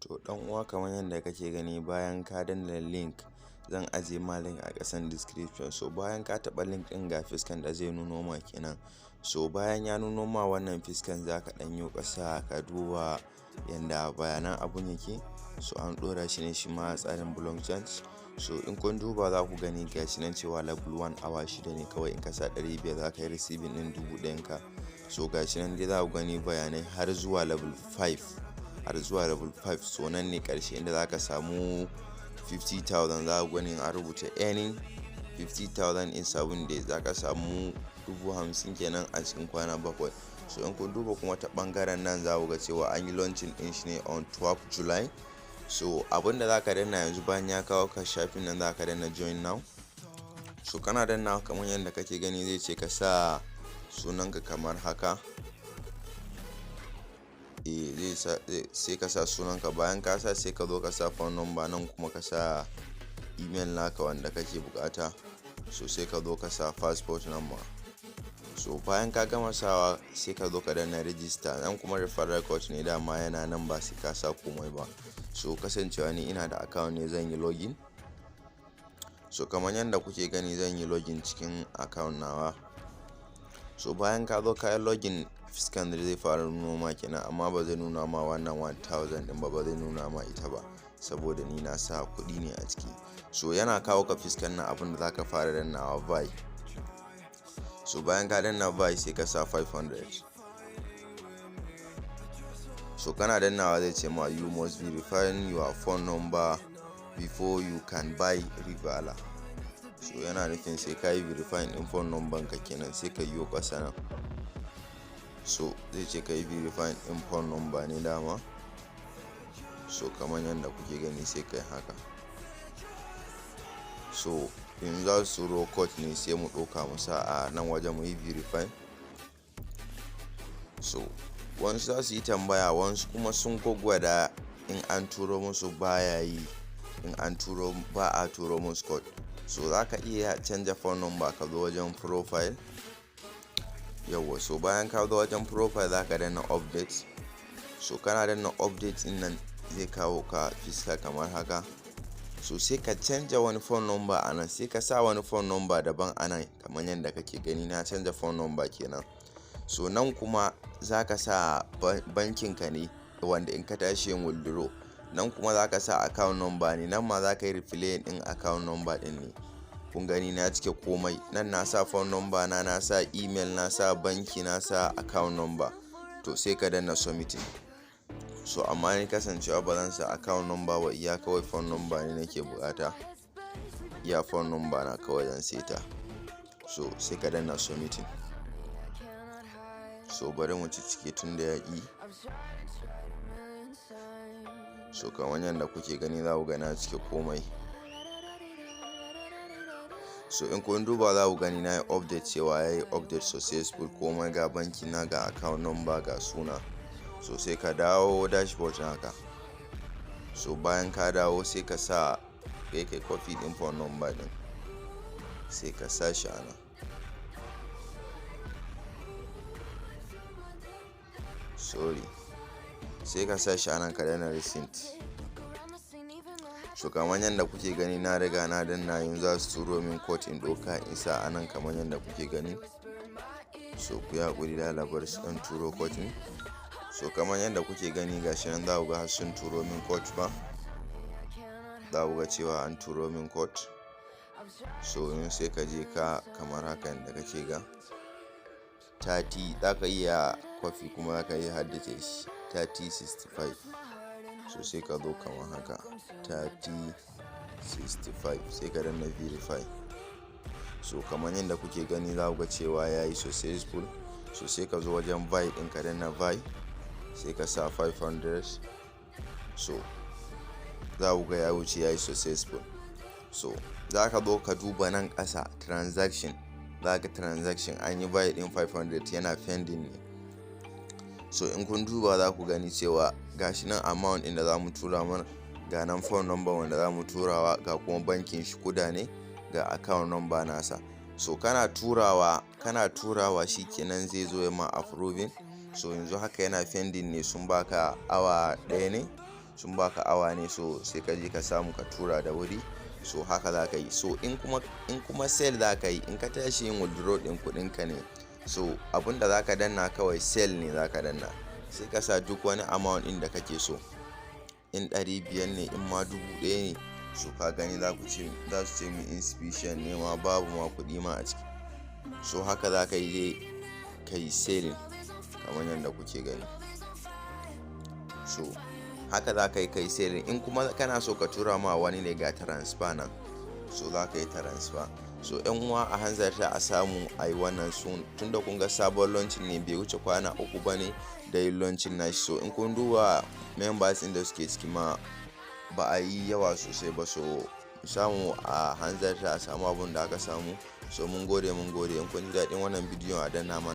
To dan uwa, kamar yadda kake gani, bayan ka danna link, zan ajiye ma link a ƙasan description. So bayan ka taɓa link ɗin, ga fiskan da zai nuno ma kenan. So bayan ya nuno ma wannan fiskan, za ka ɗan yo ƙasa ka duba yanda bayanan abun yake. So an ɗora shi ne shi ma a tsarin blockchain. So in kun duba za ku gani gashi nan cewa level 1, awa 6 ne kawai, in ka sa 500 za ka yi receiving ɗin 1000 ka. So gashi nan dai za ku gani bayanai har zuwa level 5, har zuwa level 5. So nan ne ƙarshe inda za ka samu 50,000. Za ku gani an rubuta earning 50,000 in 7 days, za ka samu 50,000 kenan a cikin kwana 7. So in kun duba kuma ta bangaren nan, za ku ga cewa an yi launching din shi ne on 12 July. So abinda za ka danna yanzu, bayan ya kawo ka shafin nan, za ka danna "Join now". So kana danna, kamar yadda kake gani, zai ce ka sa sunanka kamar haka. Eh, zai sa sai ka sa sunanka. Bayan ka sa, sai ka zo ka sa phone number nan, kuma ka sa email naka wanda kake bukata. So sai ka zo ka sa passport number. So bayan ka gama sawa, sai ka zo ka danna "Register". Nan kuma referral code ne, dama yana nan, ba sai ka sa komai ba. So kasancewa ni ina da account ne, zan yi login. So kamar yadda kuke gani, zan yi login cikin account nawa. So bayan ka zo ka yi login, fuskan da zai fara nuna ma kenan, amma ba zai nuna ma wannan 1000 din ba, ba zai nuna ma ita ba, saboda ni na sa kuɗi ne a ciki. So yana kawo ka fuskan nan, abin da zaka fara dannawa "Buy". So bayan ka danna "Buy", sai ka sa 500. So kana dannawa zai ce ma, "You must verify your phone number before you can buy Rivala." So yana nufin sai ka yi verifying din phone number ka kenan. Sai ka yi ƙasa nan. So zai ce ka yi verifying din phone number ne dama. So kamar yadda kuke gani, sai ka yi haka. So yanzu za su turo code ne, sai mu ɗauka mu sa a nan wajen mu yi verify. So wasu za su yi tambaya, wasu kuma sun gwaggwada, in an turo musu baya yi, in an turo ba a turo musu code. So za ka iya canja phone number, ka zo wajen profile. Yawwa, so bayan ka zo wajen profile, za ka danna "Update". So kana danna "Update" din nan, zai kawo ka fiska kamar haka. So sai ka canja wani phone number a nan, sai ka sa wani phone number daban a nan. Kamar yadda kake gani, na canja phone number kenan. So nan kuma za ka sa bankin ka ne wanda in ka tashi yin withdraw. Nan kuma za ka sa account number ne, nan ma za ka yi replaying din account number din ne. Kun gani, na cike komai nan, na sa phone number na, na sa email, na sa banki, na sa account number. To sai ka danna "Submitting". So amma ni kasancewa ba zan sa account number ba, iya kawai phone number ne nake bukata, iya phone number na kawai zan seta. So sai ka danna "Submitting". So bari mu ciccike tun da ya ƙi. So kamar yadda kuke gani, za ku ga na cike komai. So in kun duba za ku gani na yi update, cewa ya yi update successful, komai, ga banki na, ga account number, ga suna. So sai ka dawo dashboard naka. So bayan ka dawo, sai ka sa kai copy din phone number din, sai ka sa shi a nan. Sorry, sai ka sa shi a nan, ka danna "Receipt". So kamar yadda kuke gani, na riga na danna, yanzu za su turo min code in ɗauka in sa a nan, kamar yadda kuke gani. So ku yi haƙuri da labar su ɗan turo code ɗin. So kamar yadda kuke gani, gashi nan, za ku ga har sun turo min code ba, za ku ga cewa an turo min code. So yanzu sai ka je ka kamar haka yadda kake ga 30, za ka iya copy kuma za ka iya haddace shi, 3065. So sai ka zo kamar haka, 3065, sai ka danna "Verify". So kamar yadda kuke gani, za ku ga cewa ya yi successful. So sai ka zo wajen buy ɗin, ka danna buy, sai ka sa 500. So za ku ga ya wuce, ya yi successful. So za ka zo ka duba nan ƙasa transaction, za ka transaction an yi buy ɗin 500, yana pending ne. So in kun duba za ku gani cewa gashi nan amount ɗin da za mu tura mana, ga nan phone number wanda za mu turawa, ga kuma bankin shi Kuda ne, ga account number nasa. So kana turawa, kana turawa, shikenan zai zo ya ma approving. So yanzu haka yana pending ne, sun baka awa 1 ne, sun baka awa ne. So sai ka je ka samu ka tura da wuri. So haka za ka yi. So in kuma sell za ka yi, in ka tashi yin withdraw ɗin kuɗinka ne, so abunda za ka danna kawai sell ne za ka danna, sai ka sa duk wani amount ɗin da kake so, in 500 ne, in ma 1000 ne. So ka gani, za ku ce za su ce min insufficient ne ma, babu ma kuɗi ma a ciki. So haka za ka yi dai ka yi selling kamar yadda kuke gani. So haka za ka yi kai selling. In kuma kana so ka tura ma wani ne, ga transfer nan, so za ka yi transfer. So yan uwa, a hanzarta a samu a yi wannan sun, tunda kun ga sabon launching ne, bai wuce kwana 3 ba ne da yin launching nashi. So in kun duba members ɗin da suke ciki ma ba a yi yawa sosai ba. So samu a hanzarta a samu abun da aka samu. So mun gode, mun gode. In kun ji daɗin wannan bidiyon, a danna mana